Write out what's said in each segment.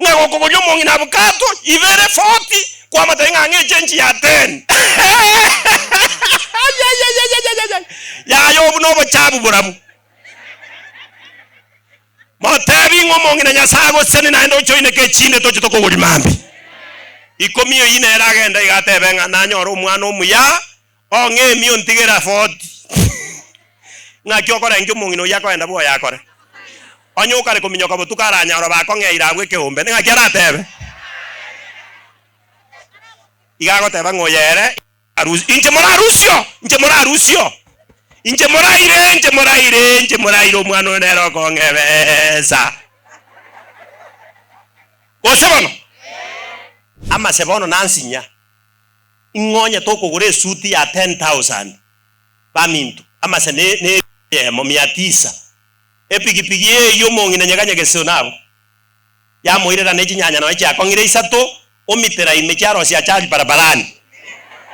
Ng'a gokogoria omong'ina abukato ibere 40, kwamotebia ng'a ng'a echenji ya 10. Ayayayayayayay! Yaya obwo nobochabu borabu. Motebi ng'a omong'ina Nyasae agosesenie naende oche oineke echinde toche tokogoria mambia. Ikomi eyio nere agende iga atebe ng'a nanyore omwana omuya ong'e emia ontigere 40. Ng'aki okorengia omong'ina oyio akoenda bwoye akore? Onye okare kominyoka botuko aranyore bakong'eire abwo ekeombe, ning'aki aratebe? Iga agoteba ng'a oyo ere Inche morarusio, inche morarusio, inche moraire, inche moraire, inche moraire, omwana oyo nere okong'a ebesa. Gose bono, amase bono nansinya, ing'onye tokogora esuti ya 10,000 baminto, amase ne ne eyemo mia tisa, epigipigi eyio omong'ina nyeganyegese nabo. Yamoirera ne chinyanya nonya chiakong'ire isato, omitera ime chiarosia achari barabarani.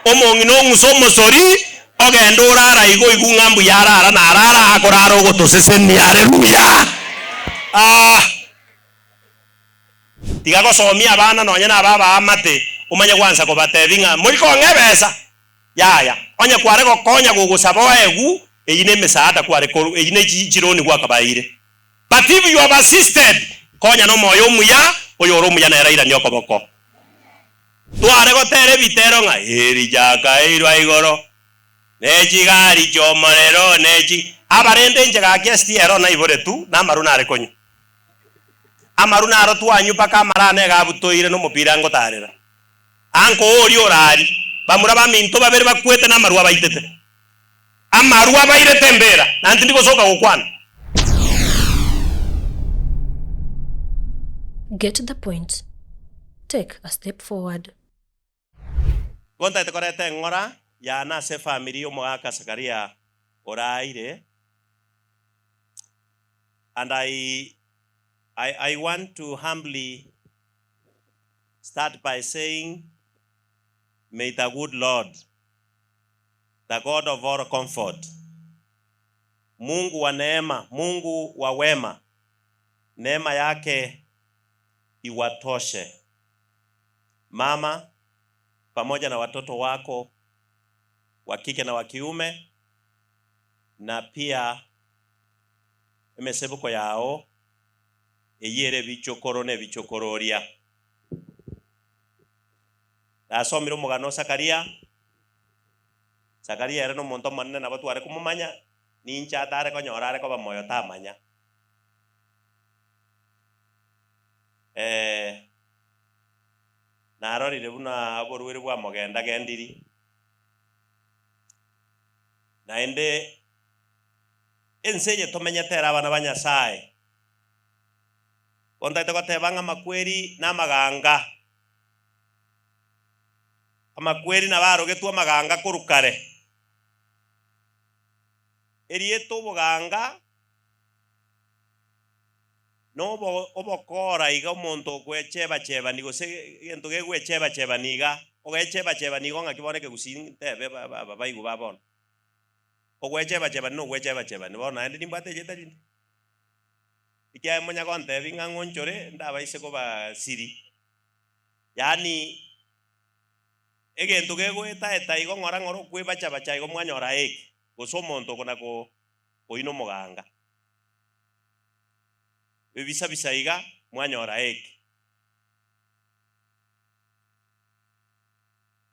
Omong'ina ong'usa omosori, ogenda orara igo oigwe ng'a mbuya arara na arara akorara ogotosesenia. Haleluya! Ah! Tiga gosomia abana nonya naba abaamate, omanye gwansa kobatebi ng'a mori kong'a ebesa. Yaya, onye kware gokonya gogosaba oegwu, eyio nemesaada kware korwa, eyio ne chironi gwakabaeire. But if you have assisted, konya nomoyo omuya, oyore omuya nere airanie okoboko. Tware gotera ebitero ng'a Elija akairwa igoro, ne chigari chi'omorero, ne chi. Aba rende inche gaki esti ero naiboretwe, na amaru nare konywa. Amaru naro twanywa mpaka amara ane iga abutoire nomopira ngotarera. Anko oria orari, bamura baminto babere bakwete na amaru abaitete. Amarwa abairete embera, na tindi gosoka gokwana. Get the point. Take a step forward. Igo ntagete koreta eng'ora yane ase efamiri y'omogaka Zakaria oraire, and I, I, I want to humbly start by saying, may the good Lord the God of all comfort, Mungu wa neema, Mungu wa wema, neema yake iwatoshe mama pamoja na watoto wako wa kike na wa kiume, na pia emesebuko yao eyio ere ebichokoro na ebichokororia. Nasomire omogano o Zakaria. Zakaria ere nomonto omonene nabo tware komomanya, ninche atare konyora are koba moyo tamanya. Eh, narorire buna oborwaire bwamogendagendiri, naende ense eye tomenyete ere abana ba Nyasaye, bono ntagete goteba ng'a amakweri na amaganga. Amakweri nabo arogetwe amaganga korwa kare. Erieta oboganga nobo obokora iga omonto okwechebachebani gose egento gegwechebachebani iga, ogechebachebani igo ng'aki bono ekegusii ntebe aba baigwe ba bono. Ogwechebachebani na ogwechebachebani bono naende nimbwate erieta rinde? Ekiagera monya gontebia ng'a ng'onchore ndabaise kobasiri. Yaani egento gegoeta-eta igo ng'ora ng'ora okwebacha-bacha igo mwanyora eke, gose omonto okona ko koina omoganga. Ebisa-bisa iga mwanyora eke.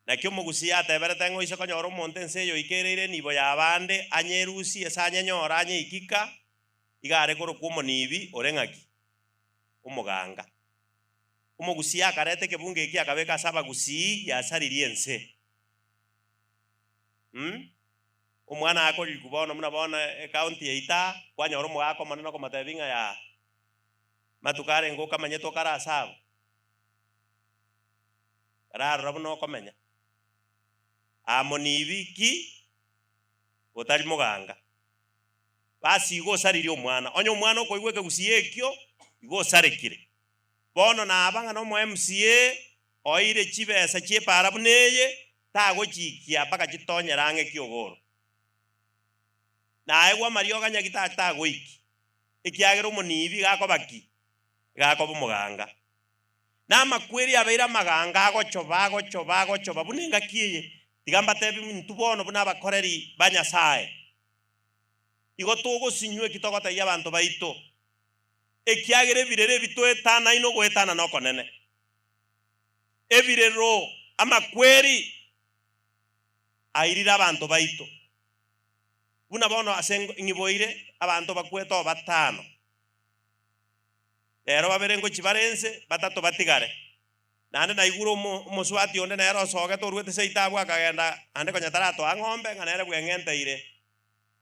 Naki omogusii ateberete ng'a oise konyora omonto ense eye oikereire enibo y'abande, anyerusie ase anyenyore anyeikika, iga are korokwa omonibi ore ng'aki? Omoganga. Omogusii akareta ekebungo eki akabeka ase abagusii giasaririe ense. Umm omwana akoririgwa bono buna bono ecounty yaito aa, kwanyora omogaka omonene okomotebia ng'a yaa, matuko arenge okamanyete okare ase abwo, kararora buna okomenya, amo nibi ki otari moganga. Basi igo osaririe omwana, onye omwana okoigwa ekegusii ekio, igo osarekire. Bono naba ng'a nomo MCA oeire chibesa chi'epaara buna eye, tagochikia mpaka chitonyere ang'e kiogoro. Naegwe amariogo nyagitari tagoiki, ekiagera omonibi iga akoba ki? Iga akoba omoganga. Na amakweri abeire amaganga agochoba, agochoba, agochoba, buna engaki eye. Tiga mbatebi intwe bono buna abakoreri ba Nyasae, igo togosinywa eki togotebia abanto baito, ekiagera ebirero ebi toetanaine ogoetanana okonene. Ebirero, amakweri airire abanto baito, buna bono ase ng'iboire abanto bakwete oo batano. Rero babere ngochia bare inse, batato batigare. Naende naigure omosubati onde nere osogete oruete seito abwo akagenda naende konya taratoa ng'ombe ng'a nere bweng'enteire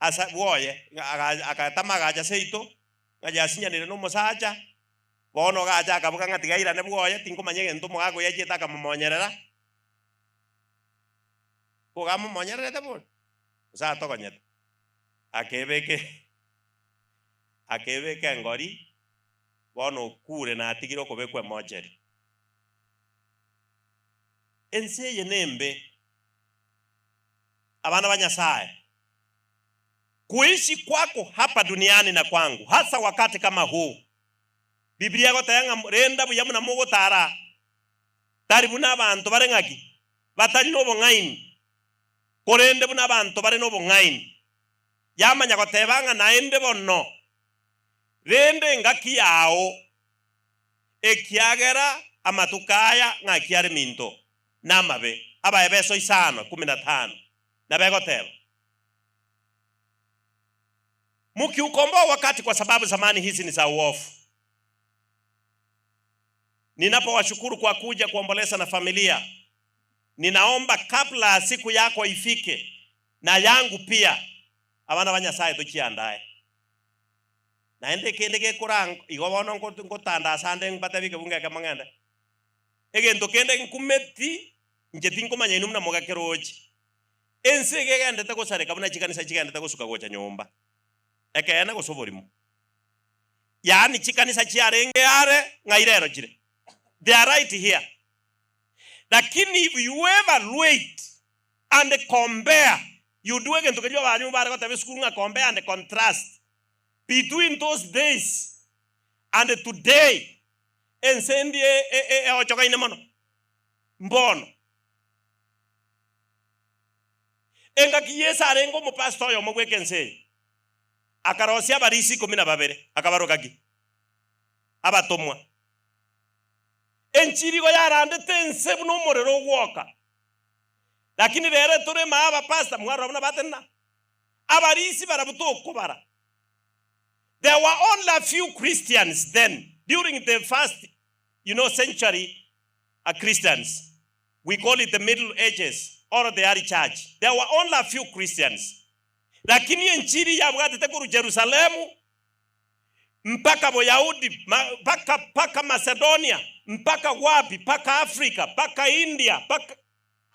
ase bwoye, agatama agacha seito, ng'a yasinyanire na omosacha, bono ogacha akaboka ng'a tiga airane bwoye, tinkomanya egento omogaka oyio achiete akamomonyerera, koga amomonyererete bori, gose atogonyete, akebeka. Akebeka engori, bono okure na atigire okobekwa emocheri. Ense eye nembe, abana ba Nyasae. Kuishi kwako hapa duniani na kwangu, hasa wakati kama huu. Biblia egoteba ng'a renda buya buna mogotara, tari buna abanto bare ng'aki? Batari nobong'aini, korende buna abanto bare nobong'aini. Yamanya goteba ng'a naende bono, rende engaki yao, ekiagera amatuko aya ng'aki are minto namabe. Abaefeso isano ikomi na tano nabo egoteba, Mukiukomboa wakati kwa sababu zamani hizi ni za uovu. Ninapowashukuru kwa kuja kuomboleza na familia, ninaomba kabla siku yako ifike na yangu pia, abana ba Nyasae tochiandae. Naende ekende gekora igo bono ngotanda asande mbatebi ekebungo ekemo ng'ende. Egento kende nkumeti inche tinkomanya inwe buna mogakeroche. Ense iga egendete gosareka buna chikanisa chigendete gosuka gocha nyomba. Ekeene gose oborimo. Yaani chikanisa chiarenge are ng'ai rero chire? They are right here. Lakini if you evaluate and compare, you do egento keria abanyomba bare goteba esukuru ng'a compare and contrast between those days and today, ense endi eochogaine mono mbono. Engaki Yeso arenge omopastor oyomo bw'ekense eye, akarosia abarisia ikomi na babere, akabaroka ki? Abatomwa. Enchiri igo yarandete ense buna omorero ogwoka. Lakini rero etore ime abapastor mwarora buna batenena abarisi barabwo tokobara. There were only a few Christians then during the first you know century a Christians we call it the middle ages or the early church there were only a few Christians lakini enchiri yabwatete korwa Jerusalemu mpaka Boyahudi mpaka mpaka Macedonia mpaka wapi mpaka Africa mpaka India mpaka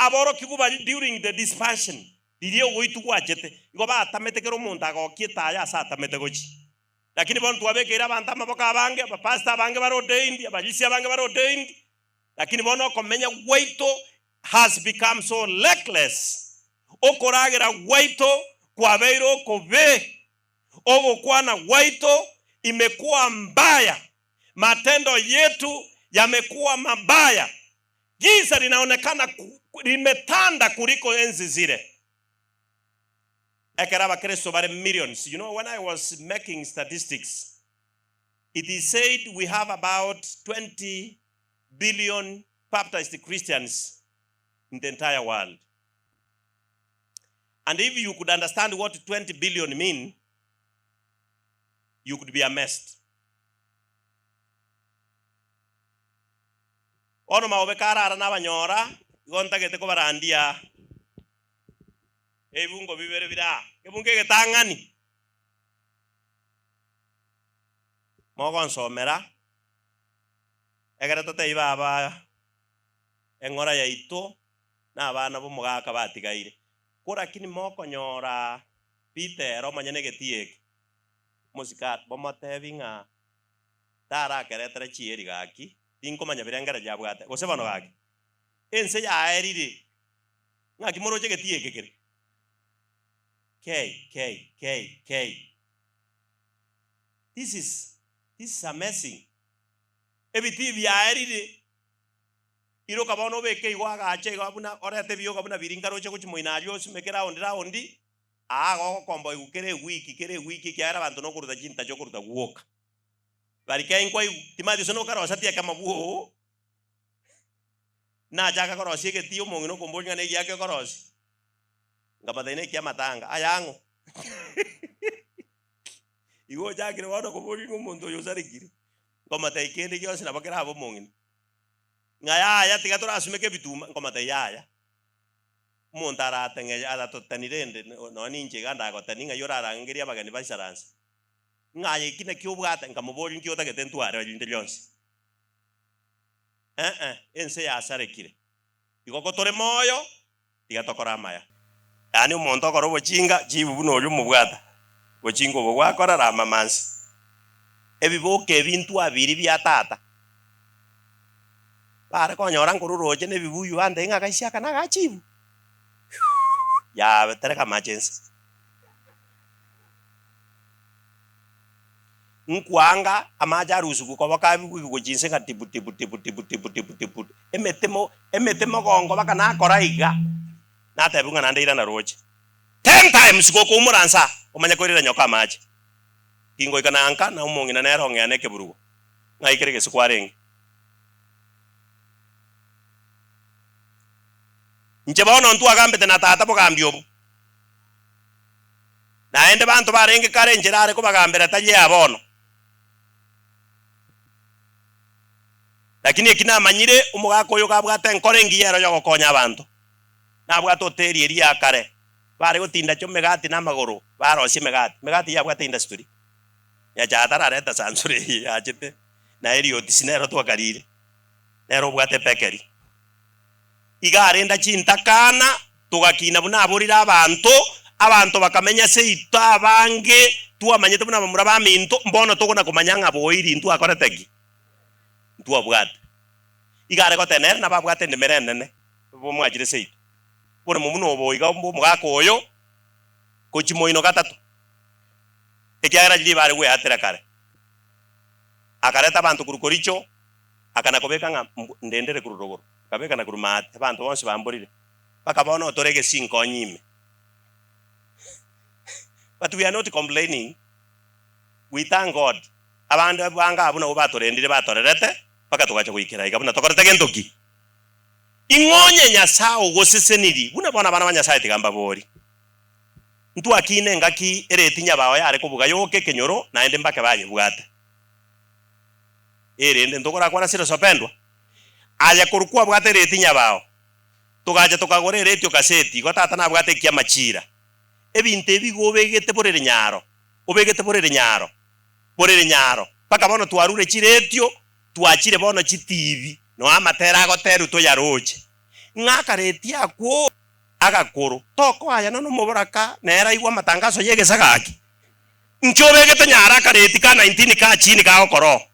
Aborokigwa baria during the dispersion, riria ogoitwa gwachete, igo batamete kera omonto agokia etaya ase atamete gochia. Lakini bono twabekeire abanto amaboko abange, abapastor abange bare ordained, abarisia abange bare ordained, lakini bono okomenya gwaito has become so reckless. Okoragera gwaito kwabeire okobe, ogokwana gwaito imekuwa mbaya, matendo yetu yamekuwa mabaya. Giza rinaonekana rimetanda kuliko enzi zile. Ekero abakristo bare millions, you know when I was making statistics, it is said we have about 20 billion baptized Christians in the entire world. And if you could understand what 20 billion mean, you could be amazed. Bono maobe karara nabanyora, igo ntagete kobarandia ebibungo bibere bire aa. Ekebungo egetang'ani, mogonsomera, ekere totebi baba eng'ora yaito na abana b'omogaka batigaire. Ko rakini mokonyora Peter ere omonyene egetii eke, omosikari, bomotebi ng'a tarakeretera chieri gaki, Tinkomanya birengererio abwate, gose bono gaki, ense yaerire, ng'aki moroche egetii eke kere? K K K K This is this is amazing. Ebitii biaerire. Iroka bono obeke igo agache igo buna orete ebioga buna biria nkaroche gochia moino aria osimeke round round, aa igo ogokomboigwa kera ewiki kera ewiki ekiagera abanto nokoruta chintacho okoruta gwoka. Barikei nkwaigwa, timanyeti gose nokarosa tiekemo bwoo, nachaka korosia egetii omong'ina okomboria ng'a negiake okorosia, nkamotebia neki amatanga, aya ang'o? Igo ochakire bono koboria ng'a omonto oyo osarekire, nkomotebia kende gionsi nabo kerabe omong'ina. Ng'a yaya tiga torasumeke ebituma, nkomotebia yaya, omonto arateng'e aratotani rende nonya ninche iga ndagotani ng'ai orarangerie abageni baisaranse. Ng'a aye eki naki obwate, nkamoboria nki otagete ntware rinde rionsi. Eh-eh, ense yasarekire. Igo kotore moyo, tiga tokore amaya. Yaani omonto okora obochinga, chibu buna oria omobwata, obochinga obo gwakora rama mansi. Ebiboka ebi ntwabiri bia tata, bare konyora nkorwa roche na ebibuyu bantebia ng'a akaisia aka na agachibu, yabe tereka amache inse. Nkwanga amache arusigwe koboka abigwe gochia inse ng'a tibu tibu tibu tibu tibu tibu tibu, emete mo emete mogongo baka nakora iga, natebiwa ng'a naende irana roche. Ten times gokoumora nsa aa, omanye koirera nyoko amache. Tingoika na nka na omong'ina nere ong'ea na ekeburugo, ng'ai kere gese kwarenge. Inche bono ntwagambete na tata bogambi obo. Naende banto barenge kare enchera are kobagambera tari eya bono. Lakini eki namanyire, omogaka oyo gabwate enkoro engiya ero yogokonya abanto. Nabwate hoteli eria ya kare, bare gotindacha omegati namagoro, barosia emegati. Emegati yabwate industry. Nyachae tarareta sansure eye yachete, na Eliotisi nero twakarire, nere obwate ebakery. Iga arenda chintakana, togakina buna aborire abanto, abanto bakamenya seito abange, twamanyete buna abamura baminto, mbono tokona komanya ng'a boiri ntwakorete ki? Ntwabwate. Iga are goteba nere nabo abwate endemero enene, bomwachire seito. Oboremo buna obo iga bwa omogaka oyo, gochia moino gatato, ekiagera riria bare gweatera kare. Akareta abanto korwa Koricho, akana kobeka ng'a ndendere korwa rogoro. Nkabeka na korwa maate, abanto bonsi bamborire, mpaka bono otore egesinkonyi ime. But we are not complaining, we thank God, abande bange abwo nabwo batorendire batorerete mpaka togacha goikera iga buna tokorete gento ki? Ing'o onye Nyasae ogoseseniri buna bono abana ba Nyasae tiga mbabori. Ntwakine engaki ereti nyabao yare kobuga yoka ekenyoro naende mbake bayebwate. Erende ntokorakwana serious wapendwa? Aye korwa kwabwate ereti nyabao, togacha tokagora eretio kaseti, igo tata nabwate ekia amachira. Ebinto ebi igo obegete borere nyaro, obegete borere nyaro, borere nyaro, mpaka bono twarure chiretio, twachire bono chitibi, noe amatera agoterwa toyaroche. Ng'a akareti akwo agakoro, tokoaya nonya omoboraka nere aigwe amatangaso y'egesa gaki. Inki obegete nyaro akareti ka 19 ka chini kagokora oo?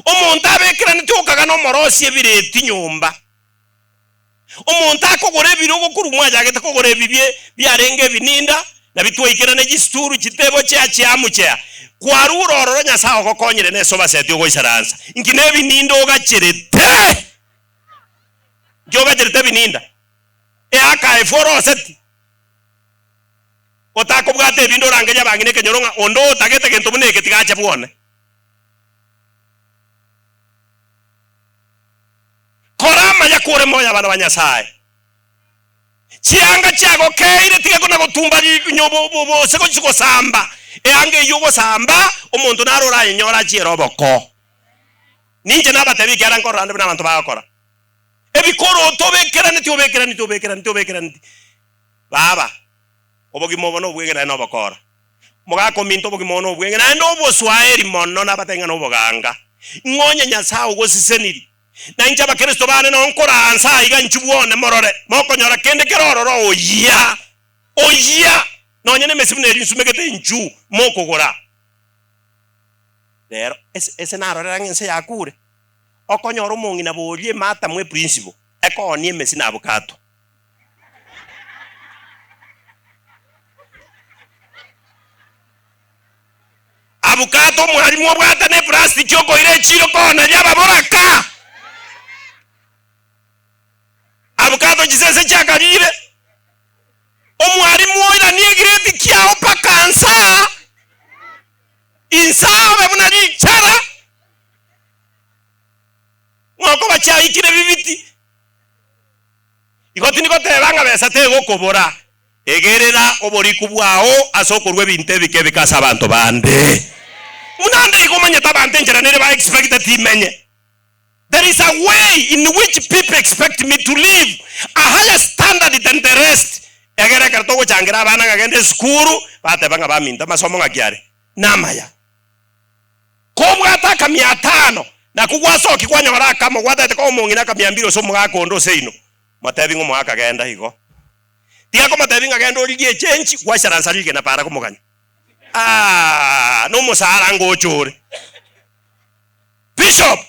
Omonto abekeranete okagana omorosie ebireti nyomba. Omonto akogora ebirogo korwa mwachagete kogora ebi biarenge ebininda, na bitwaikerane chisituru chitebo chia chiamuchea. Kwarure ororo Nyasae ogokonyire ne esobaseti ogoisaransa. Inki nebininda ogacherete? Inki ogacherete ebininda? Eaka efo oroseti. Otakobwata ebinde orangerie abang'ina ekenyoro ng'a onde otagete gento buna eke tiga ache bwone. Kora amaya kore moyo abana ba Nyasae. Chianga chiagokeire tiga kona gotumba gose gochia gosamba. Eanga eyio ogosamba, omonto naro orayenyore achiere oboko. Ninche nabatebi ekiagera nkorora ande buna abanto bagokora. Ebikoroto obekeraneti obekeraneti obekeraneti obekeraneti. Baba, obogima obo nobweng'e naende nobokora. Omogaka ominto obogima obo nobweng'e naende oboswaeri mono nabatebie ng'a noboganga. Ng'a onye Nyasae ogosiseniri, na inche abakristo bane noo nkoraa nse aiga inchuo bwone morore, mokonyora kende kere ororo oyia, oyia, nonye nemesi buna eria nsumegete inchuo mokogora. Rero ese ese narorera ng'a ense yakure, okonyora omong'ina boria ematamu eprinciple, ekoonia emesi na abukato. Abukato omwalimu obwate ne eplastiki okoira echiro kooneria ababoraka. kiao mpaka nsaa, insaa obe buna richara, ng'a okoba chiaikire bibiti. Igo tindi goteba ng'a besa tegokobora, egerera oboriku bwao ase okorua ebinto ebike ebike ase abanto bande. Buna ande igo omanyete abanto enchera nere ba expecteti imenye. There is a way in which people expect me to live a higher standard than the rest. Egere ekero togochangera abana ng'a genda esukuru, bateba ng'a baminto amasomo ng'aki are? Namaya. Kobwate akamia atano, nakwo gwasokia kwanyora akamo, gwatagete koa omong'ina akamia mbiri gose omogaka onde ose ino, motebi ng'a omogaka genda igo. Tiga komotebi ng'a genda origie echenji, gwaisaransa rigena para komoganya. Aah, nomosara ngocha ore. Bishop!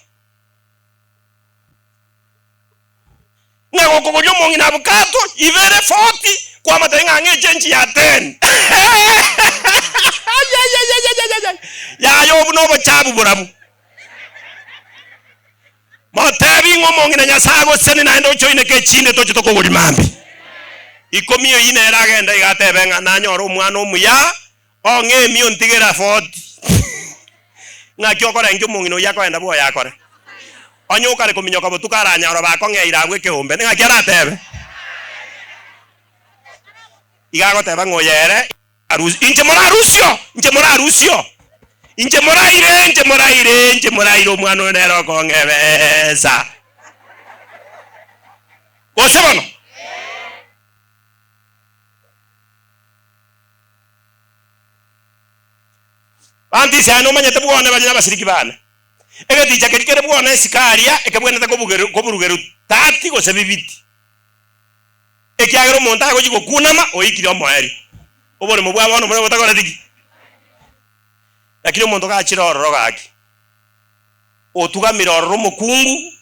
Ng'a gokogoria omong'ina abukato ibere 40, kwamotebia ng'a ang'e echenji ya 10. Ayayayayayayay! Yaya obwo nobochabu borabu. Motebi ng'a omong'ina Nyasae agosesenie naende ochoineke echinde toche tokogoria mambia. Ikomi eyio nere agende iga atebe ng'a nanyore omwana omuya Ong'e emia ontigere 40. Ng'aki okorengia omong'ina oyio akoenda bwoye akore? Onye okare kominyoka botuko aranyore bakong'eire abwo ekeombe, ning'aki aratebe? Iga agoteba ng'a oyo ere arusi, inche morarusio, inche morarusio, inche moraire, inche moraire, inche moraire omwana oyo nere okong'a ebesa. Gose bono? Banto ise aye nomanyete bwone baria nabasiriki bane. Egeticha keria kere bwone isiko aria ekebwenerete kobugeru koburugeru tati gose bibiti. Ekiagera omonto agochia gokunama oikire omoerio. Oboremo bwa bono buna botakoreti ki? Lakini omonto gachire ororo gaki, otugamire ororo omokungu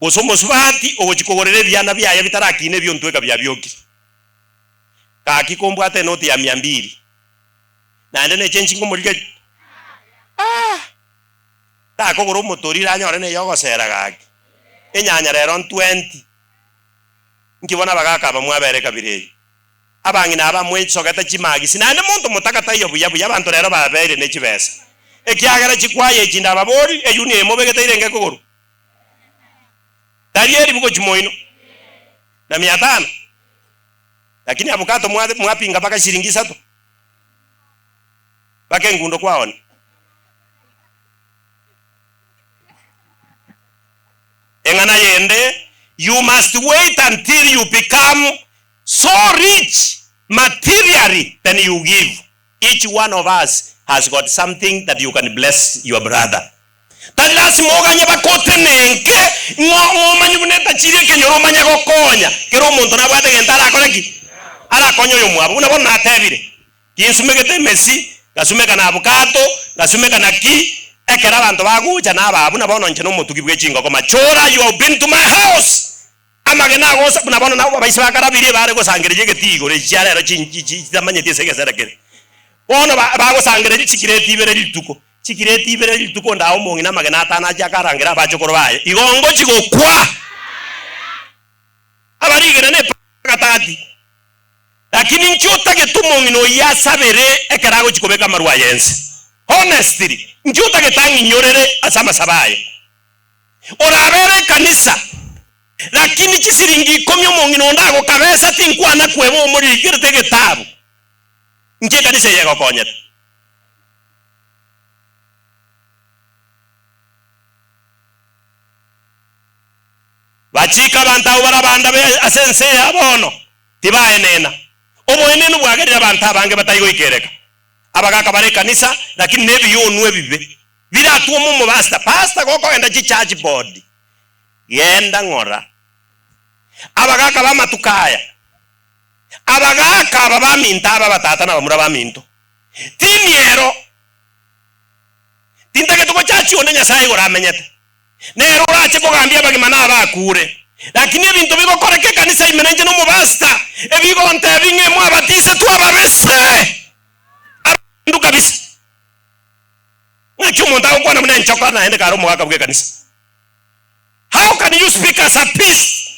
gose omosubati ogochia kogorera ebiana biaye bitarakina ebiontweka biabiokire. Gaki kombwate enoti ya mia mbiri, naende ne chenchi nkomorigereria, ah! Takogora omotoriro anyore neye ogosera gaki. Enyanya rero ntwenti. Nki bono abagaka aba mwabera ekabira eye? Abang'ina aba mwesogete chimagisi naende monto motaka taiyo buya buya abanto rero babeire ne chibesa. Ekiagera chikwaya echi ndababori, eyuni eye mobegete irenge ekogorwa? Tari eribu gochia moino na mia tano. Lakini abukato mwapinga mpaka shilingi isato, mpaka engundo kwaonia. Eng'ana yende, you must wait until you become so rich materially then you give. Each one of us has got something that you can bless your brother. Tari lasima oganye bakotenenke ng'a omanye buna etachiri ekenyoro omanye gokonya. Kera omonto nabwate egento arakore ki? Arakonye oyomwabo. Buna bono natebire, tinsumegete emesi, ngasumeka na abukato, ngasumeka na ki, ekero abanto bagocha nabaa buna bono inche nomotugi bwe chingoko machora you have been to my house. Amagena agosa buna bono nabo abaise ba Karabiri bare gosangereria egetii igoro echi chia rero chitamanyeti ase egesera kere. Bono bagosangereria chikireti ibere rituko. Chikireti ibere rituko ndae omong'ina amagena atano achie akarangere abachokoro baye, igo ngochia gokwa. Abarigena ne gatati. Lakini inche otagete omong'ina oyio asabere ekero agochia kobeka amarwa aye ense. Honestly, inche otagete ang'inyorere ase amasabo aye. Orabere ekanisa, lakini chisiringi ikomi omong'ina onde agokabesa tinkwana kweba omorigerete egetabu. Inche ekanisa eye egokonyete. Bachike abanto abwo bare abanda be ase ense ya bono, tibaenena. Oboenenu bwagerire abanto abange batai goikereka. Abagaka bare ekanisa, lakini nebiyonwa ebibe biratwome omopastor. Pastor gokogenda chichurch board, genda ng'ora. Abagaka b'amatuko aya, abagaka aba baminto aba abatata na abamura baminto, Timiero, tintagete gochachia onde Nyasae igoro amenyete, nere orache kogambia abagima na abakure. Lakini ebinto bigokoreka ekanisa ime nainche nomopastor, ebigontebia ng'a mwabatisetwe ababese, abandu kabisa. Ng'aki omonto agokwana buna enchoka naende kare omogaka bw'ekanisa? How can you speak as a peace?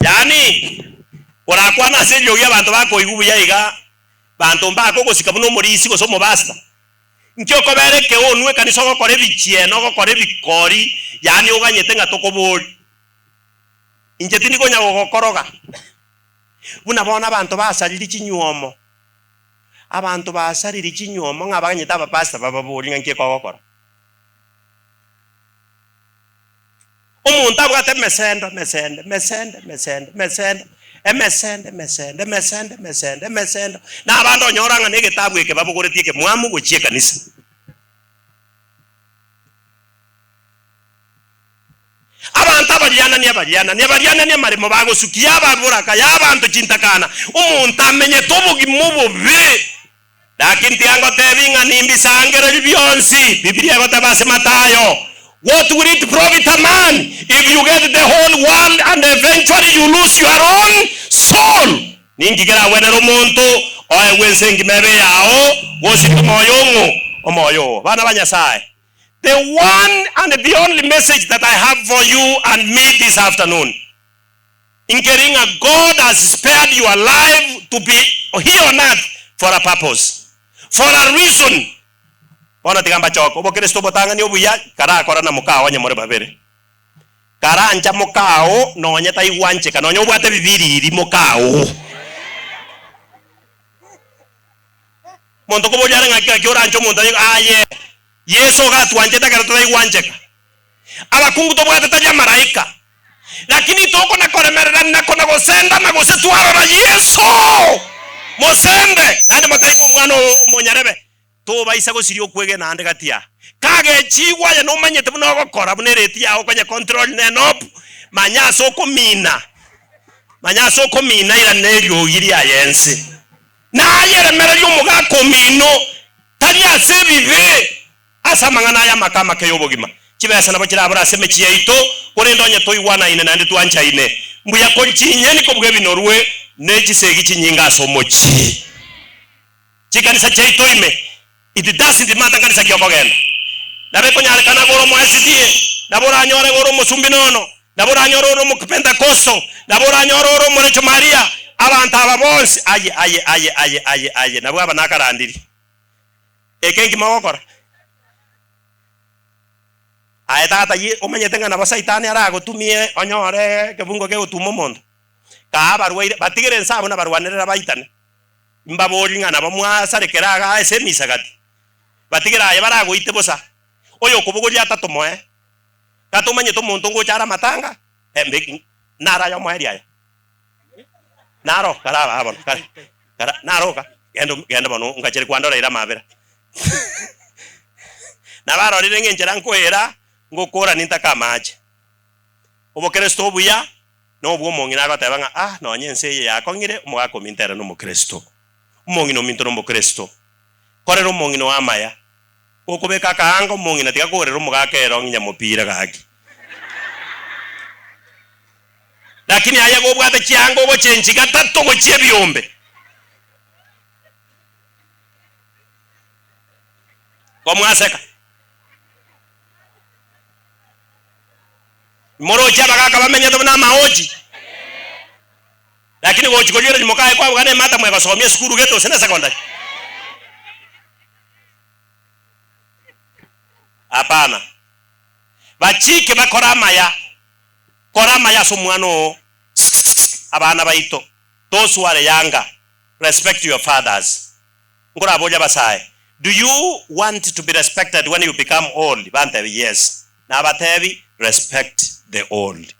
Yaani. Orakwane ase eriogi abanto bakoigwa buya iga, banto mbakogosika buna omorisia gose omopastor. Nki okobera ekeonu ekanisa ogokora ebichieno ogokora ebikori, yaani oganyete ng'a tokobori. Inche tindi konya gogokoroga. Buna bono abanto basariri chinywomo, abanto basariri chinywomo ng'a baganyete abapastor bababori ng'a nki ekogokora. Omonto abwate emesendo, emesende, emesende, emesende, emesendo, emesende, emesende, emesende, emesende, emesendo, na abande onyora ng'a na egetabu eke babogoretie ekemwamu gochia ekanisa. Abanto abarianani, abarianani, abarianani amaremo bagosukia ababoraka ya abanto chintakana, omonto amenyete obogima obobe. Lakini tiga ngotebi ng'a nimbisangererie bionsi. Bibilia egoteba ase Mathayo, What will it profit a man if you get the whole world and eventually you lose your own soul? Ninki keragwenere omonto oegwe ense engima ebe eyao, gosiria omoyo ong'o? Omoyo oo. Bana ba Nyasae, the one and the only message that I have for you and me this afternoon, Nkeri ng'a God has spared your life to be here on earth for a purpose, for a reason. Bono tiga mbachoke, obokristo obotang'ani obuya karakora na mokao onye more babere. Karancha mokao nonye taigwancheka, nonye obwate ebibiriri mokao. Monto koboria are ng'aki gaki oranche omonto aye aye Yeso ogatwanchete ekero totaigwancheka. Abakungu tobwate tari amaraika, lakini tokona koremererania na kona gosendana gose twarora Yeso. Mosende naende motaigwe omwana oo omonyarebe, tobaisa gosiria okwegena ande gati aa. Kagechigwa aye nomanyete buna ogokora buna ereti yao okonye control ne knob, manya ase okomina, manya ase okomina irana eriogi riaye ense. Nayeremererie omogaka omino, tari ase ebibe, Ase amang'ana aya amake amake y'obogima, chibesa nabo chirabore ase emechie yaito, korende onye toigwanaine naende twanchaine, mbuya kori chinyeni kobua ebinorwe ne chisegi chinyinge ase omochie. Chikanisa chiaito ime, it doesn't matter nkanisa ki okogenda. Nabo ekonyarekana gore omo SDA, nabo oranyore gore omosumbi nono, nabo oranyore ore omopentakosto, nabo oranyore ore omorecho Maria, abanto aba bonsi, aye, aye, aye, aye, aye, aye, nabwo aba nakarandiri. Eke nkimo ogokora? Aye tata ye omanyete ng'a nabo saitani aragotumie onyore ekebungo kegotuma omonto? Kaa abarwaire batigere inse abwo nabarwanerera baitane. Mbaborie ng'a nabo mwasarekera igaa ase emisagati. Batigere aye baragoite bosa. Oyokobogoria atatomoe. Tata omanyete omonto ngocha are amatanga? Embe naro aye omoerio aya. Naro kara aa bono kara kara naroka genda genda bono ngachere kwandoreire amabera. Nabarorire ng'a enchera nkoera ngokora nintake amache. Obokristo obuya na obwo omong'ina agoteba ng'a ah nonye ense eye yakong'ire omogaka ominto ere nomokristo. Omong'ina ominto nomokristo. Korera omong'ina oo amaya. Gokobeka akaanga omong'ina tiga kogorera omogaka ere ong'inya mopira gaki. Lakini aye gobwate chianga ogochenchi gatato gochia ebiombe. Komwaseka. Moroche abagaka bamenyete buna amaochi. Lakini gochi korigereria mokaye kwaboka na emata mwegosomia esukuru gete gose ne secondary. Hapana. Bachike bakore amaya. Kora amaya ase omwana oo abana baito those who are younger respect your fathers nkoraborie abasae do you want to be respected when you become old bantebi yes nabatebi respect the old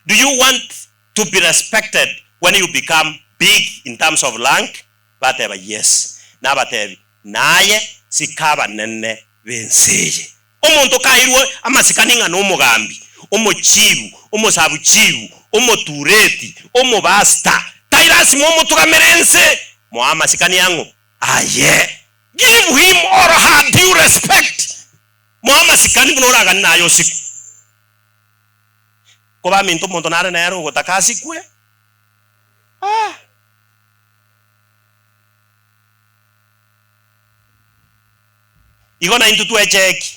do you want to be respected when you become big in terms of rank bateba yes nabatebi naye sika abanene b'ense eye. Omonto kairwe amasikani ng'a nomogambi, omochibu, omosabuchibu, omotureti, omobasta, tai lasima omotugamere ense, moe amasikani ang'o? Aye. Give him or her due respect. Moe amasikani buna oragane naye osikwe. Kobaminto omonto nare nere ogotaka asikwe? Ah. Igo naintwe twechekie,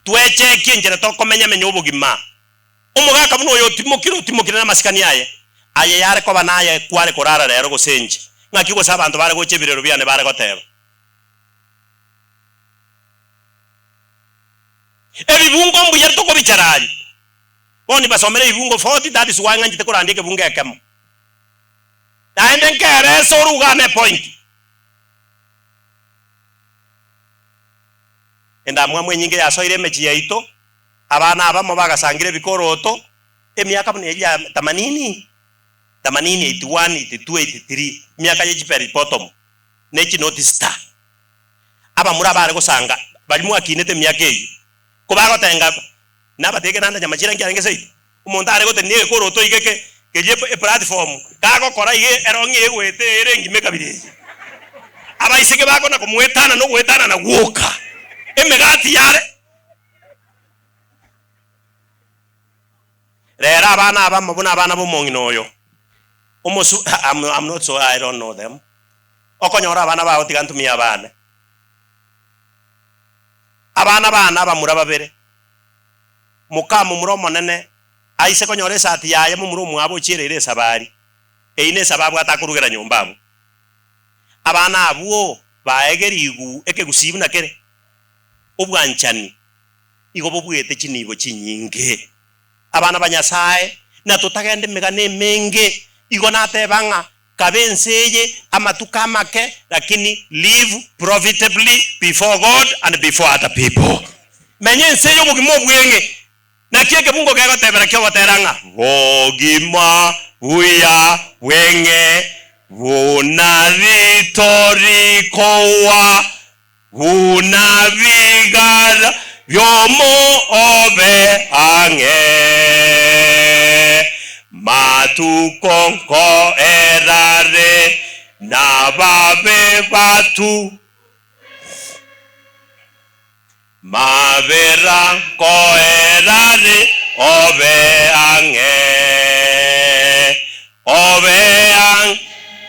twechekie enchera tokomenya-menya obogima. Omogaka buna oyo otimokire, otimokire namasikani aye. Aye yare koba naye kware korara rero gose inche, ng'aki gose abanto bare gocha ebirero biane bare goteba? Ebibungo mbuya tokobichararia. Bono nibasomere ebibungo 40, that is why ng'anchete korandia ekebungo ekemo. Naende nkerese ore ugane epoint. Endamwamu enyinge yasoire emechie yaito, abana abamo bagasangire ebikoroto, emiaka buna eria ya tamanini, tamanini, 81, 82, 83, emiaka ye chiperipotomo, ne chinoti star. Abamura abare gosanga baria mwakinete emiaka eyio, kobagotenga nabatebie naende nyamachira nki arenge seito, omonto are gotenenia egekoroto iga eke keria eplatform, kagokora iga erong'i egoeta ere engima ekabira eye. Abaiseke bakona komoetana na ogoetanana gwoka, emegati yare. Rero abana abamo buna abana b'omong'ina oyo, omosu I'm, I'm not so I don't know them. Okonyora abana bao tiga ntumie abane. Abana bane abamura babere, moka momura omonene aise konyora esati yaye momura omwabo ochiereire esabari, eyio nesababu atakorugera nyomba abwo. Abana abwo baegerigw ekegusii buna kere, obwanchani igo bobwete chinibo chinyinge. Abana ba Nyasae, na totagenda emegano emenge, igo nateba ng'a Kabe ense eye amatuko amake, lakini live profitably before God and before other people. Menya ense eye obogima obweng'e. Naki ekebungo kegotebera kiogotera ng'a bogima buya bweng'e buna rito rikowa Buna bigara bi'omobe ang'e, matuko nkoerare nababe batu, mabera nkoerare obe ang'e, Obe ang',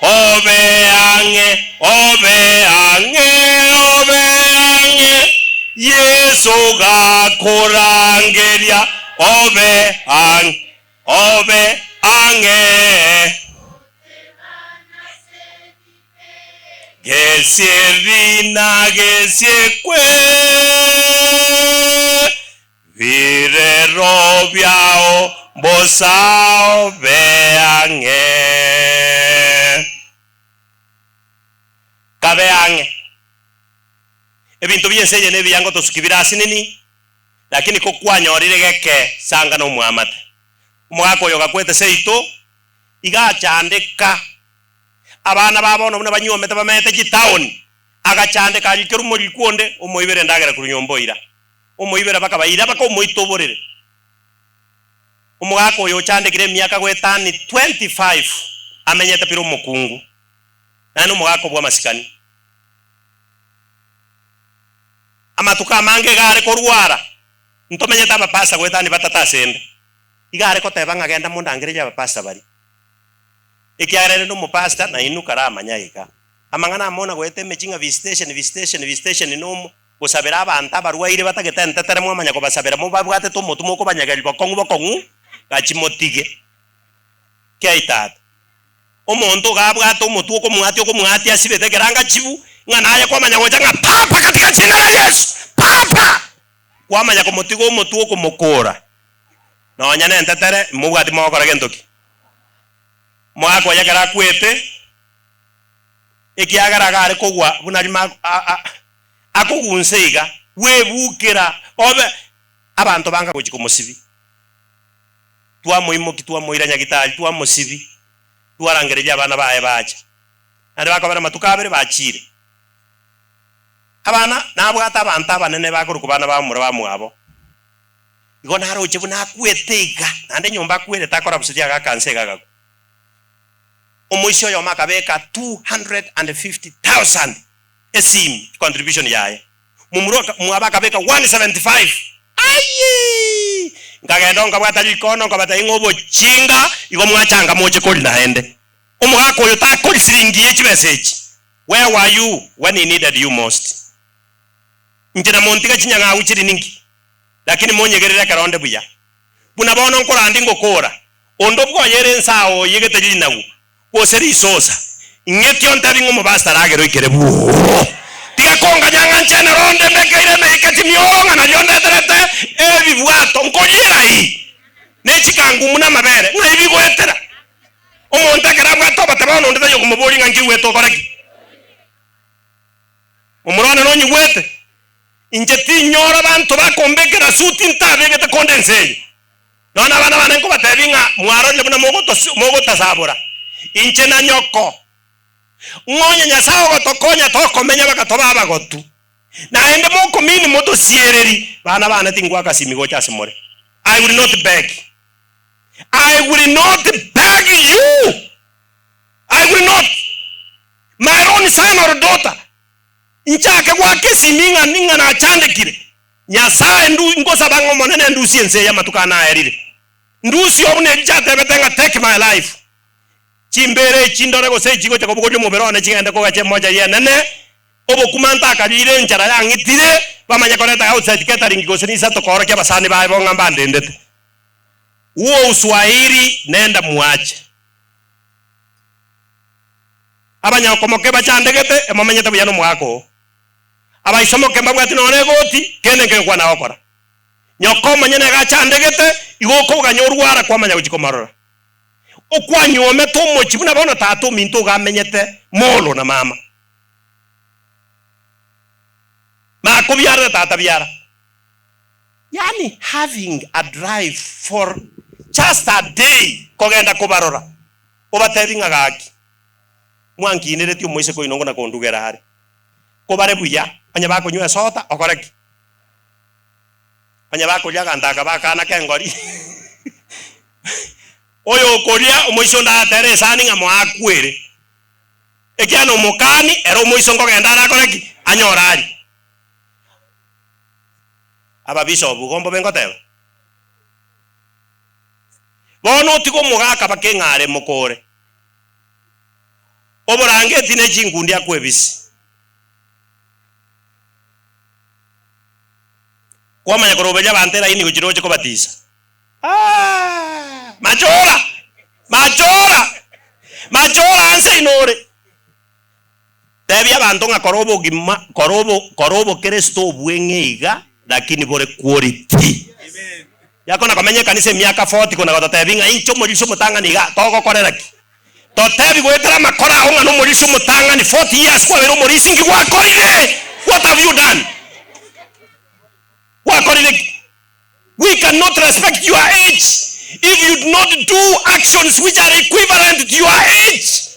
obe ang'e, obe ang'e, obe ang'e, Yeso gakorangeria, obe ang', obe ang'e. Gesieri na gesiekwe. Birero biao mbosa obe ang'e. Kabe ang'e. Ebinto bi'ense eye nebiya ngotosuki bire asinini, lakini kokwanyorire geke sanga nomwamate. Omogaka oyo gakwete seito, iga achandeka. Abana ba bono buna banyuomete bamenyete chitaoni, agachandeka arikerwe omorikwa onde, omoibere endagera korwa nyomba oira. Omoibera bakabaira bakamoita oborere. Omogaka oyo ochandekire emiaka goetani 25 amenyete pire omokungu, naende omogaka obw'amasikani. Amatuko amange iga are korwara, ntomenyete abapastor goetani batato ase ende. Iga are koteba ng'a genda mondangererie abapastor baria. Ekiagera ere nomopastor nainwe karamanya iga. Amang'ana amo na goeta emechie ng'a visitation, visitation, visitation nomo. Gosabera abanto abarwaire batagete entetere mwamanya kobasabera mobabwatete omotwe mokobanyegeria bokong'u bokong'u gachie motige. Kiai tata. Omonto iga abwate omotwe okomwatia okomwatia asibete ekeranga chibu ng'a naye kwamanya gocha ng'a papa katika jina la Yesu papa! Kwamanya komotiga omotwe okomokora nonya nentetere mobwati mogokora gento ki? Mogakonya ekero akwete ekiagera iga are kogwa buna rimo akogunsa iga, bwebukera obe abanto banga gochia komosibia. Twamoimokia twamoira nyagitari twamosibia, twarangereria abana baye bacha, naende bakobera amatuko abere bachiire. Abana nabwate abanto abanene bakorokwa bana ba momura bamwabo, igo naroche buna akwete iga, naende nyomba akwerete akorabusetie agaka nse iga agakwa. Omoisia oyomo akabeka 250,000 esimi contribution yaye, momura mwabo akabeka 175 ayii! Nkagenda oo nkabwata rikono nkabatebia ng'a obochinga igo mwachanga moche kori naende. Omogaka oyo takori siringi ye chibesa echi, where were you when he needed you most? Inche namontiga chinyang'au chiri ninki? Lakini monyegerere ekero onde buya. Buna bono nkorandi ngokora. Onde bwoyere ense ao oyegete rinagu, gose risosa, ing'eti ontebi ng'a omobasi taragera oikere bwoo. Tiga konganya ng'a nche nero onde mbekeire emeika chimioro ng'a nario ndeterete ebibwato nkoriera ii, ne chikangumu na amabere, ng'ai bigoetera? Omonto ekero abwate obote bono onde taiyo okomoboria ng'a nki ogwete okore ki? Momura one nonyigwete? Inche tinyora abanto bakombekera suti ntabegete konde ense eye. Nonya nabana bane nkobatebia ng'a mwarorire buna mogotasabora inche na nyoko, ng'a onye Nyasae ogotokonya tokomenya baka tobe abagotu, naende mokomini motosiereri, bana bane tingwaka simi gocha ase more. I will not beg. I will not beg you. I will not. My own son or daughter, nchake goaka esimi ng'a ng'a nachandekire. Nyasae, ndu, ngosaba ng'a Omonene ndusie ense eye amatuko ane aerire. Ndusie obuna echi chiatebete ng'a take my life. Chimbeera echi ndore gose echi chigocha kobogoria omobere one chigende kogacha emoja y'enene, obokima ntakarire enchara yang'itire, bamanye koreta outside catering gose nisato koorokia abasani baye bo ng'a mbandendete. Huo uswahili nenda mwache. Abanyakomoke bachandegete, emomenyete buya nomogaka oo. Abaisomoke mbabwati nonya negoti, kende nkegokwana kwana gokora. Nyoko omonyene iga achandegete, igo okoganya orwara kwamanya gochia komorora. Okwanyuomete omochie buna bono tata ominto iga amenyete molo na mama. Makobiara na tata biara. Yaani having a drive for just a day kogenda kobarora, obatebi ng'a gaki mwankineretie omoiseke oino ngona kondugera are. Kobare buya, onye bakonywa esota, okore ki? Onye bakoria aganto aka bakana kengori, oyo okoria omoiso onde atere esani ng'a moakwere, ekiagera nomokani, ere omoiso nkogenda arakore ki? Anyore arie. Ababisa obwo igo mbobe ngoteba. Bono otige omogaka bakeng'are mokore. Oborangeti ne chinkundi akwebisi. Kwamanya koroberia abanto eraini gochia roche kobatisa. Aah! Machora! Machora! Machora anse ino ore. Tebia abanto ng'a kora obogima, kora obo, kora obokeresito obweng'e iga, lakini bore quality. Yakona komenya ekanisa emiaka 40 kona gototebia ng'a inche omorisia omotang'ani iga, togokorera ki? Totebi goetera amakora ao ng'a nomorisia omotang'ani, 40 years kwabeire omorisia inki gwakorire? What have you done? Gwakorire ki? We cannot respect your age if you do not do actions which are equivalent to your age.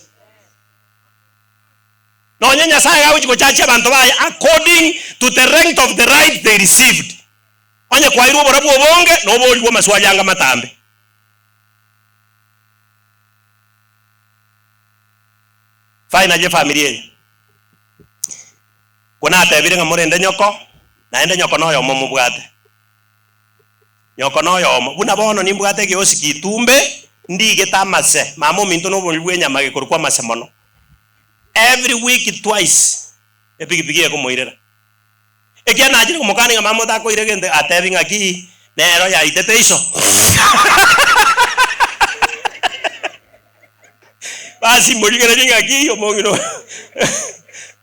Nonye Nyasaye agochia gochachia abanto baye according to the length of the light they received. Onye kwairwe oborabu obonge, noborigwe amaswali anga matambe. Finally efamiri eye, ko natebire ng'a morende nyoko, naende nyoko noyomo mobwate. Nyoko noyomo, buna bono nimbwate egeosi kiitumbe, ndigete amase, mama ominto noborori bw'enyama gekorokwa amase mono. Every week twice, epigipigi ekomoirera. Ekiagera nachire komokania ng'a mama otakoira egento, atebi ng'aki, nero yaitete iso. Basi morigererie ng'aki omong'ina oyo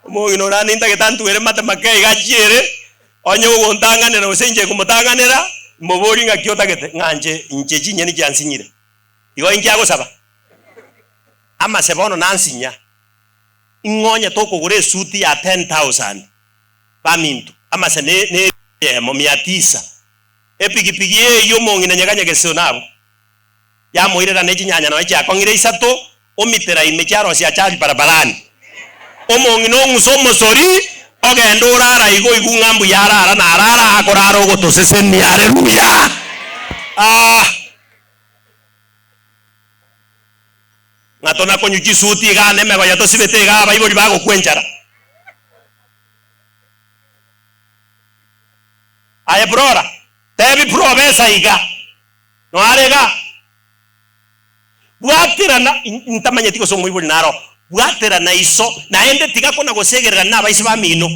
omong'ina oria nintagete antwere mate make iga achiere, onye ogontang'anera gose inche nkomotang'anera, moborie ng'aki otagete, ng'a inche inche chinyeni chiansinyire. Igo inki agosaba? Amase bono nansinya, ing'onye tokogora esuti ya 10,000 baminto, amase ne ne eyemo mia tisa, epigipigi eyio omong'ina nyeganyegese nabo. Yamoirera ne chinyanya nonya chiakong'ire isato, omitera ime chiarosia achari barabarani. Omong'ina ong'usa omosori, ogenda orara igo oigwe ng'a mbuya arara na arara akorara ogotosesenia. Haleluya! Ah! Ng'a tona konywa chisuti igaa na emegoya tosibete igaa abaibori bagokwa enchara. Aye Flora, tebi Professor iga. Noare iga, bwaterana, ntamanyeti gose omoibori naro, bwaterana iso, naende tiga kona gosegererana nabaise bamino.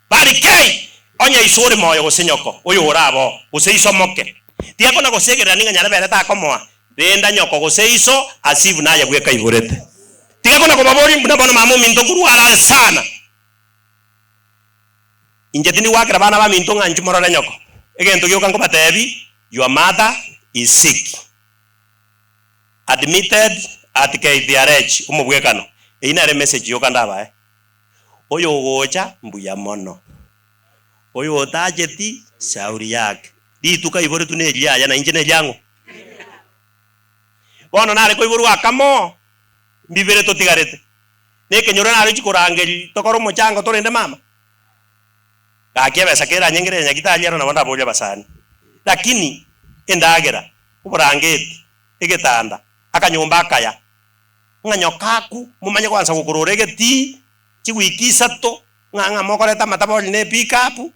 Bari kei! Onye iso ore moyo gose nyoko, oyore aboo, gose iso moke, tiga kona gosegererana ng'a nyarebe ere takomoa. Renda nyoko gose iso as if naye bweka aiborete. Tiga kona kobaboria buna bono mama ominto nkorwara are sana. Inche tindi goakera bana baminto ng'a inchuo morore nyoko. Egento gioka nkobatebi, your mother is sick. Admitted at KTRH, omobwekano. Eyio nere emessage yoka ndabae. Oyo ogocha mbuya mono. Oyo otacheti shauri yake. Rituko aiboretwe neriaye na inche neriang'o. Bono nare koiborwa akamo, mbibere totigarete. Na ekenyoro nare chikorangeria tokore omochango torende mama. Gaki ebesa keranyengere nyagitari ero nabo ndaborie abasani. Lakini endagera, oborangeti, egetanda, akanyomba akaya, ng'a nyokaku momanye goansa gokorora egetii, chiwiki isato, ng'a ng'a mokoreta amatabori na epickup,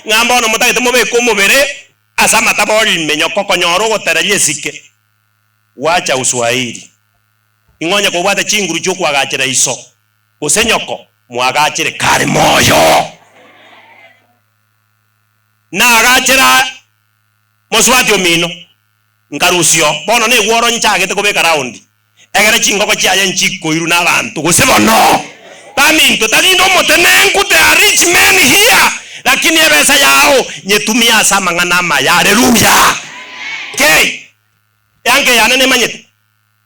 ng'a mbono motagete mobeke omobere ase amatabori ime nyoko konyora ogotereria esike. Wacha uswahili. Ing'o onye kobwate chinguru chi'okoagachera iso, gose nyoko, moagachere kare moyo. Naagachera mosubati omino, nkarusia oo. Bono negworo nchagete kobeka raundi, egere chingoko chiaye nchikoirwa nabanto, gose bono. Baminto, tari inde omotenenku, there are rich men here, lakini ebesa yao nyetumie ase amang'ana amaya. Haleluya! Kei! Eanka eyane nemanyete.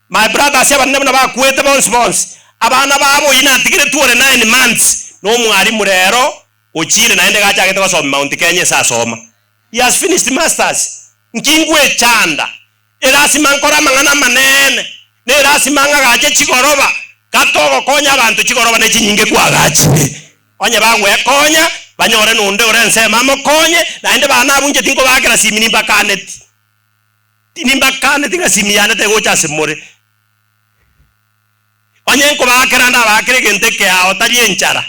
My brothers abanene buna bakwete bonsi bonsi, abana babo oyio natigeretwe ore 9 months na omwalimu rero ochire naende iga achagete gosoma Mount Kenya ase asoma. He has finished masters. Nki ngwechanda? Erasima nkore amang'ana amanene, na erasima ng'agache chigoroba, kata ogokonya abanto chigoroba ne chinyinge kwagachire. Onye bagwekonya, banyore nonde ore ensemo amokonye, naende bana abwo inche tinkobaakera simi nimbakaneti. Nimbakaneti ng'a simi yane tegocha ase more. Onye nkobaakera ndabaakere egento ekeao, tari enchara.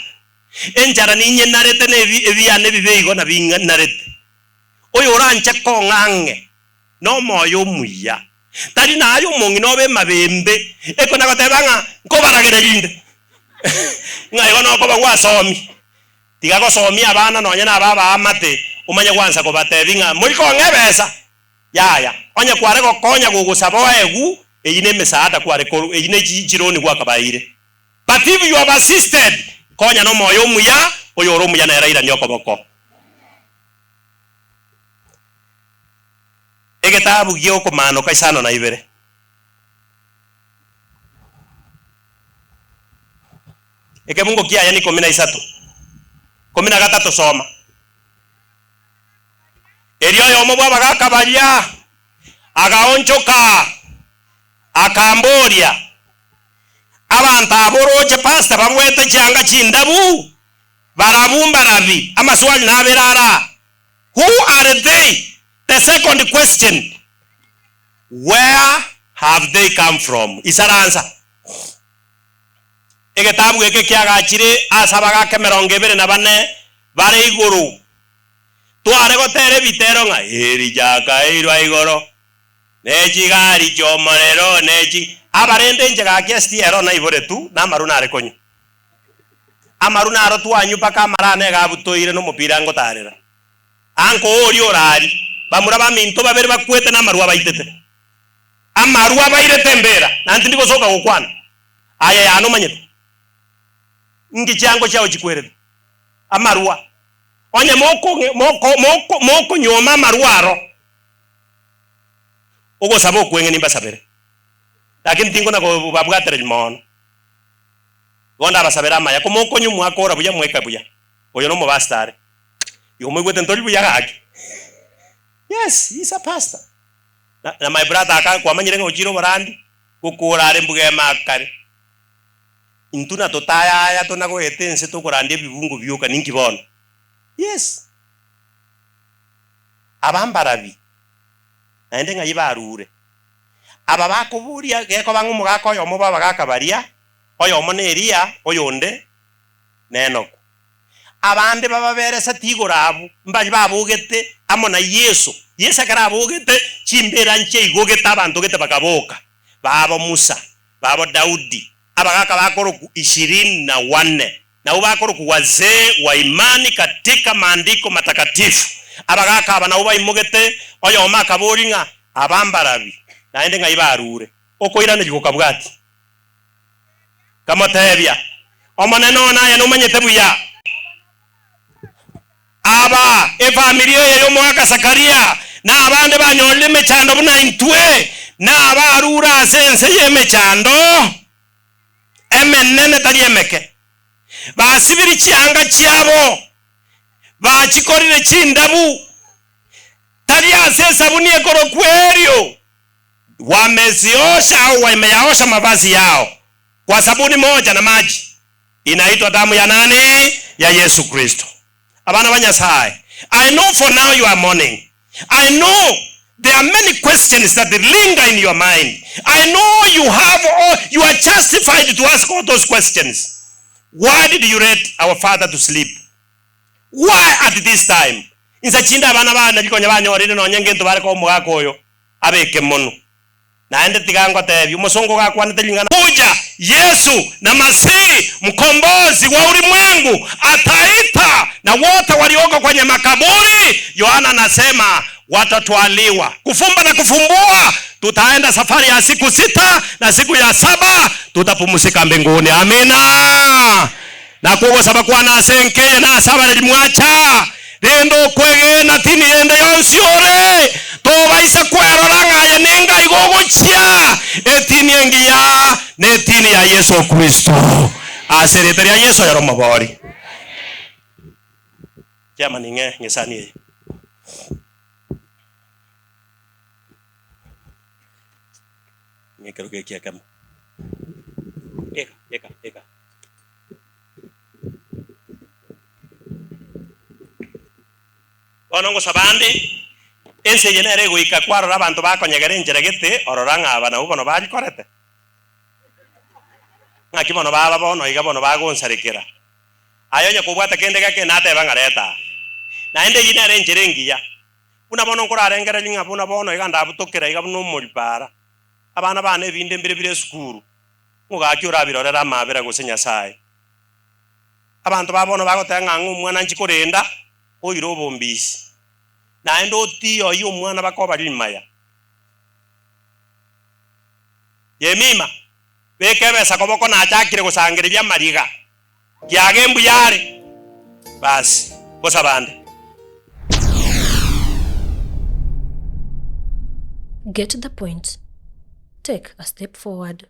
Enchara ninyenarete na ebi ebiane ebibe igo nabing'anarete. Oyo oranche kong'a ang'e nomoyo omuya, tari naye omong'ina obe emabembe, ekona goteba ng'a nkobaragereria inde, ng'a igo nokoba gwasomi. Tiga gosomia abana nonye naba abaamate, omanye gwansa kobatebia ng'a mori kong'a ebesa. Yaya, onye kware gokonya gogosaba oegwu, eyio nemesaada kware korwa, eyio ne chironi gwakabaeire. But if you have assisted, konya nomoyo omuya, oyore omuya nere airanie okoboko. Egetabu gi'okomaanoka isano na ibere. Ekebungo kiaye n'ikomi na isato, ikomi na gatato soma. Erio oyomo bw'abagaaka baria agaonchoka, akamboria, Abanto aba oroche pastor babwete chianga chindabu? Barabwo mbarabi? Amaswali nabere ara, Who are they? The second question, Where have they come from? Isaransa. Egetabu eke kiagachire ase abagaaka emerongo ebere na bane bare igoro. Tware gotera ebitero ng'a Elija akaeirwa igoro, ne chigari chi'omorero, ne chi. Abarende inche gaki esti ero naiboretwe, na amaru nare konywa. Amaru naro twanywa mpaka amara ane iga abutoire na omopira ngotarera. Anko oria orari, bamura baminto babere bakwete na amaru abaitete. Amaru abairete embera, na ntindi gosoka gokwana. Aye yane omanyete. Inki chiango chiao chikwerete? Amarwa. Onye mokonyuoma amarwa aro, ogosaba okweng'e nimbasabere, lakini tinkona kobabwatereria mono. Igo ndabasabere amaya, ko mokonywa mwakora buya mwaika buya. Oyo nomopastor are. Igo moigwete ntori buya gaki? Yes, he is a pastor. Na my brother aka kwamanyire ng'a ochire oborandi, gokora are mbuga emakare. Intwe na totayaya tonagoeta ense tokorandia ebibungo bioka ninki bono? Yes. Aba mbarabi, naende ng'ai barure? Aba bakoboria gekoba ng'a omogaka oyomo bw'abagaka baria, oyomo n'Eliya, oyonde n'Enoku. Abande bababereseti igoro abwo, mbaria babogete amo na Yeso. Yeso ekero abogete, chimbeera nchiaigogete abanto gete bakaboka, babo Musa, babo Daudi, abagaka bakorokwa ishirini na wane, nabwo bakorokwa wazee wa imani katika maandiko matakatifu. Abagaka aba nabwo baimogete, oyomo akaboria ng'a, Aba mbarabi, naende ng'ai barure? Okoiraneria gokabwatia. Nkamotebia, Omonene one aye nomanyete buya. Aba, efamiri eye y'omogaka Zakaria, na abande banyorire emechando buna intwe, na abarure ase ense y'emechando emenene tari emeke. Basibirie chianga chiabo, bachikorire chindabu, tari ase esabuni ekorokwa erio. Wameziosha au wameyaosha mavazi yao kwa sabuni moja na maji inaitwa damu ya nani? Ya Yesu Kristo. Abana ba Nyasaye, I know for now you are mourning. I know there are many questions that linger in your mind. I know you have all, you are justified to ask all those questions. Why did you let our father to sleep? Why at this time? Inse chinde abana bane rikonya banyorire nonye ngento bare koa omogaka oyo abeke mono. Naende tiga ngotebie, omosongo gakwanete ring'ana. Kuja Yesu na Masihi mkombozi wa ulimwengu ataita na wote walioko kwenye makaburi, Yohana anasema watatwaliwa. Kufumba na kufumbua, tutaenda safari ya siku sita na siku ya saba tutapumzika mbinguni. Amina. Nakwo ogosaba kwane ase enka eye nase abareri mwacha, rende okwegena tini ende yonsi ore, tobaisa kwerora ng'a aye nenga igo ogochia. Etini engiya netini ya Yeso Kristo. Ase erieta ria Yeso oyore omobori. Chairman ing'e ng'esani eye. Ng'e ekerogo eki ekemo. Eka, eka, eka. Bono ngosaba ande, ense eye nere egoika kwarora abanto bakonyegera enchera gete, orora ng'a aba nabwo bono barikorete. Ng'aki bono baba bono iga bono bagonsarekera. Aye onye kobwata kende geke nateba ng'a reta aa. Naende eyio nere enchera engiya. Buna bono nkorarengereria ng'a buna bono iga ndabutokera iga buna omoribara. Abana bane ebinde mbire bire esukuru. Ng'o gaki orabirorere amaabera gose Nyasae? Abanto ba bono bagoteba ng'a ang'e omwana nchi korenda, oire obombisi. Naende otiye oyio omwana bakoba rimaya. Yemima, beka ebesa koboko nachakire gosangereria amariga, kiaga embuya are. Basi, gosaba ande. Get the point. Take a step forward.